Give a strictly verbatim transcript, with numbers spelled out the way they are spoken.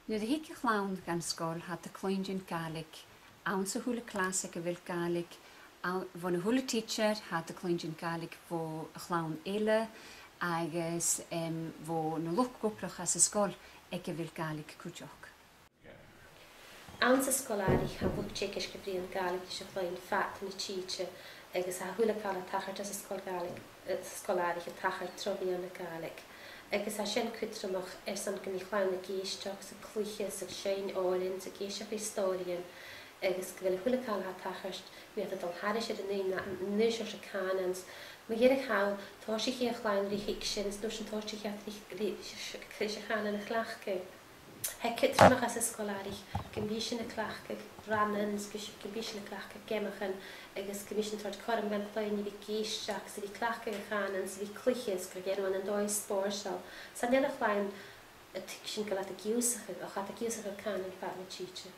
Nuair a thig a' chlann dhan sgoil, tha iad a' cluinntinn Gàidhlig anns a h-uile clas aig a bheil Gàidhlig, ann, bhon a h-uile tidsear, tha iad a' cluinntinn Gàidhlig bho a' chlann eile agus, em, bho na luchd-obrach anns an sgoil aig a bheil Gàidhlig cuideachd. Anns an sgoil-àraich tha luchd-teagaisg a' bruidhinn Gàidhlig ris a' chloinn fad na tìde agus tha a h-uile càil a' tachairt anns an sgoil-Ghàidhlig, eh, sgoil-àraich a' tachairt tro mheadhan na Gàidhlig. Agus tha sin cudromach airson gum bi a' chlann ag èisteachd 's a' cluich 's a' seinn òrain 's ag èisteachd ri stòiridhean agus gu bheil a h-uile càil a tha a' tachairt, bidh iad a' dol thairis air an aon, an aon seòrsa cànan. Mu dheireadh thall, tòisichidh a' chlann ri thuigsinn, 's an uair sin tòisichidh iad ri, ri, ri, ri a' chànan a chleachdadh. Tha e cudromach anns an sgoil-àraich gum bi sinn a' cleachdadh rannan, 's gu, gum bi sinn a' cleachdadh geamachan, agus gum bi sinn a' toirt cothrom dhan chloinn a bhith ag èisteachd, 's a bhith a' cleachdadh a' chànan, 's a bhith a' cluich, 's gun dèanamh ann an dòigh spòrsail. 'S chan eil a' chlann a' tuigsinn gu bheil iad ag ionnsachadh, ach tha iad ag ionnsachadh cànan fad na tìde.